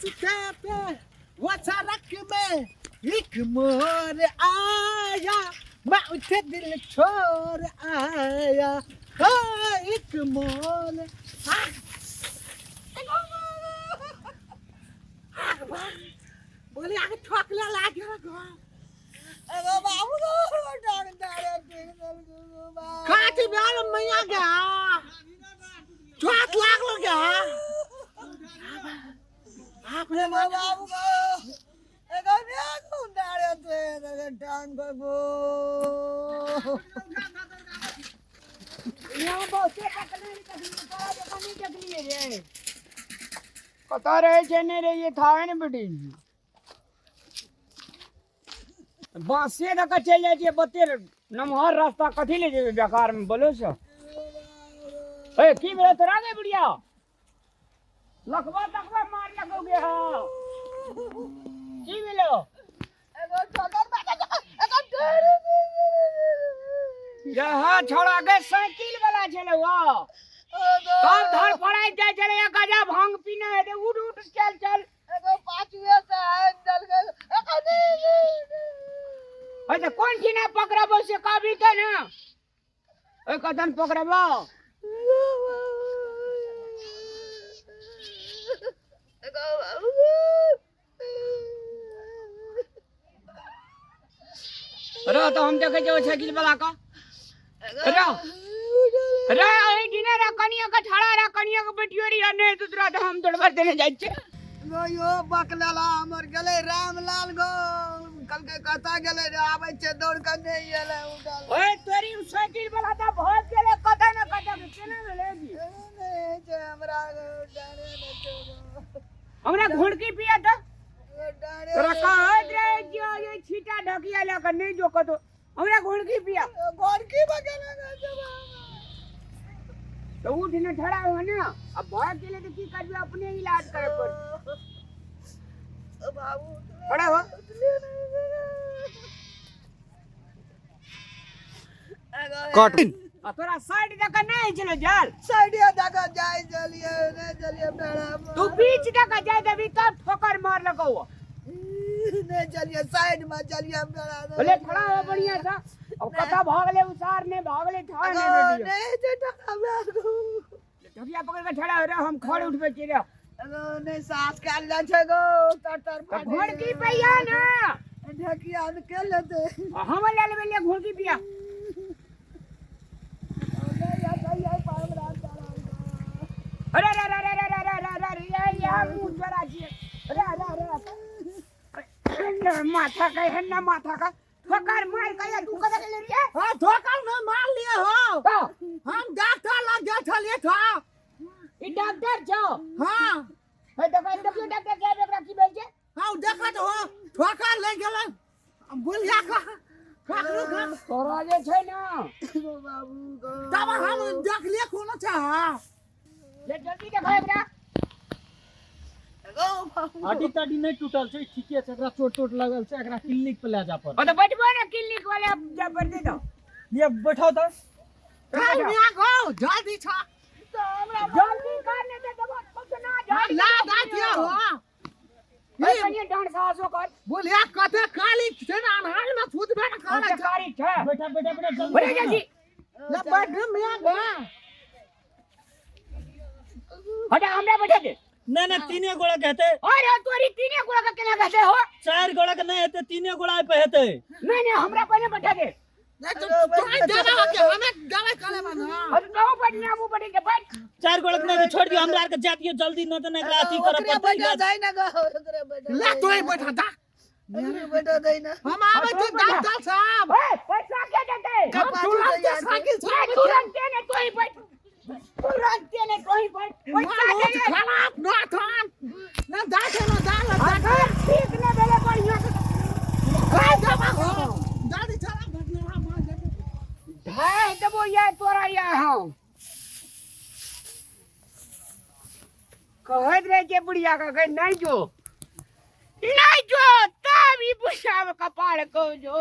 रास्ते पे वो सड़क में एक मोर आया, मैं उठे दिल छोड़ आया। हो एक मोर। बोले आगे ठोकला लागे गो। एगो बाबू गो डॉक्टर काटी बेल मैया गया, चोट लागलो गया आपने। एगो बाबू गो एगो मिया गुंडारे ते एगो टांग गो। यहाँ बहुते पकड़ने तोरा जकाँ नहि देखलियै रे। कतऽ रहै छै नहि रहियै थाहे ने बेटी। बाँसे दऽ कऽ चलि जाइ छियै बते नमहर रास्ता, कथी ले जेबै बेकार में बोलो से। ए की भेलै तोरा गे बुढ़िया? लखबा तखबा मार लगौ गे। हाँ, की भेलो? एगो ठोकर बाजा एगो डर। यहाँ छोड़ा गे, साइकिल वाला छलै वो, तब धर फड़ाइ जाइ छलै। गजा भांग पीने हेतै। उठ उठ, चल चल। एगो पाछुए से आइन चल गेल एगो। अच्छा, कोन ठिना पकड़बो से कहबी के ने? ओइ कदन पकड़बो? एगो बाबू रह तऽ हम देखै छियै ओहि साइकिल वाला का। रह रे, एहि ठिना रह, कनिया के ठड़ा रह, कनिया के बेटियो रही नहि तू तोरा तऽ हम दौड़बा देने जाइ छियै। गो यो बकलेला हमर गेलै रामलाल गो, कहलकै कतऽ गेलै रे? आबै छै दौड़ कऽ, नहि एलै उठल। ओए तोरी, उ साइकिल वाला तऽ भऽ गेलै कतऽ ने कतऽ। केना भेलै जी? नहि छै हमरा गो, डरे नहि छै गो। हमरा घुड़की पिया तऽ डरे। तोरा कहैत रहै छियौ जे छीटा ढकिया लऽ कऽ नहि जो कतौ। हमरा घुड़की पिया। घोड़की बगेला। तऽ उठ ने, ठड़ा हो ने। अब भऽ गेलै तऽ की करबै? अपने इलाज करे पड़तै। बाबू। खड़ा हो। कट। आ तोरा साइड दऽ कऽ नहि छलो जाल? साइडिया दऽ जाइ चलिए, नहि चलिए बेड़ा। तू बीच दऽ कऽ जाय देबी तब ठोकर मार लगौ। नहीं चलिए, साइड में चलिए बेड़ा। बोले खड़ा हो बढ़िया सा। अब कतऽ भागले उसार ने भागले था ने बेटी। नहीं जे टका बाबू। ढकिया पकड़ के ठड़ा हो रे, हम खड़ उठबै छी रे। नहीं सास काल जा छै गो तर तर। तऽ घोड़की पिया ना। ढकिया में के लेते? हम ले लेबै, ले घोड़की पिया। अरे अरे अरे अरे अरे अरे अरे अरे, ये ये मुंह चोरा छियै। अरे अरे अरे अरे, माथा का है ना, माथा का ठोकर मार के तू कतऽ गेलै रे? हाँ, ठोकर न मार लिए हो। तो हम डॉक्टर लग गेल छलिए था। ई डॉक्टर छौ? हाँ। हे देखो, देखियौ डॉक्टर साहब, एकरा की भेल छै? हाँ, देखत हो, ठोकर ले गेलै बुलिया का ठोकरू का। तोरा जे छै ने बाबू गो। तब हम देखलिए कोनो छै। हाँ। ले जल्दी देखो एकरा। हड्डी तड्डी नहि टूटल छै, ठीके छै। एकरा चोट तोट लगल छै, एकरा क्लिनिक पे लए जा पड़त। ओ तऽ बैठबो ने क्लिनिक वाले जा पर दे दो। लिअ, बैठाउ तऽ। चल मियां गो, जल्दी छ। जल्दी कर ने दे देबो कुछ ना जल्दी। ला दा दिया हो। कनिए डांस साहसो कर। बुलिया कते काली छै ने, अन्हार में फूटबे ने करे छै। कारी छै। बैठा बैठा बैठा, जल्दी। बैठे जल्दी। ले बैठ मियां गो। हटा, हमरा बैठा दे। नहि नहि, तीने गोड़ा के हेतै। अरे तोरी, तीने गोड़ा के केना कहते हो? चारि गोड़ा के नहि हेतै, तीने गोड़ा पे हेतै। नहीं नहीं, हमरा पहले बैठा दे। नहीं तो तोय देना के हमें दवाई करे बना। अरे तो बैठ ना, मुंह बैठ के बैठ। चारि गोड़ा के नहि, छोड़ि दियौ, हमरा आरके जाय दियौ जल्दी, नहि तऽ नहि एकरा अथी करऽ ओकरे पड़तै। बैठा जाइ ना गो, ओकरे बैठा। ले तोय बैठा दा। ओकरे बैठा दै ना। हम आबै छी डॉक्टर साहब। ओए, पैसा के देते? हम तुरंत साइकिल से नहीं, तुरंत ने तो ही बैठ, तुरंत ने तो ही बैठ। पैसा मालूम के दे। खराब न थान न दाखे न दाल। अगर ठीक ने भेले बढ़िया से का दवा हो, जल्दी चला बदला मार दे। ढाई देबो ये तोरा। ये हम कहैत रहे के बुढ़िया के, कहे नहीं जो, नहीं जो, तब ई बुढ़िया कपार को जो।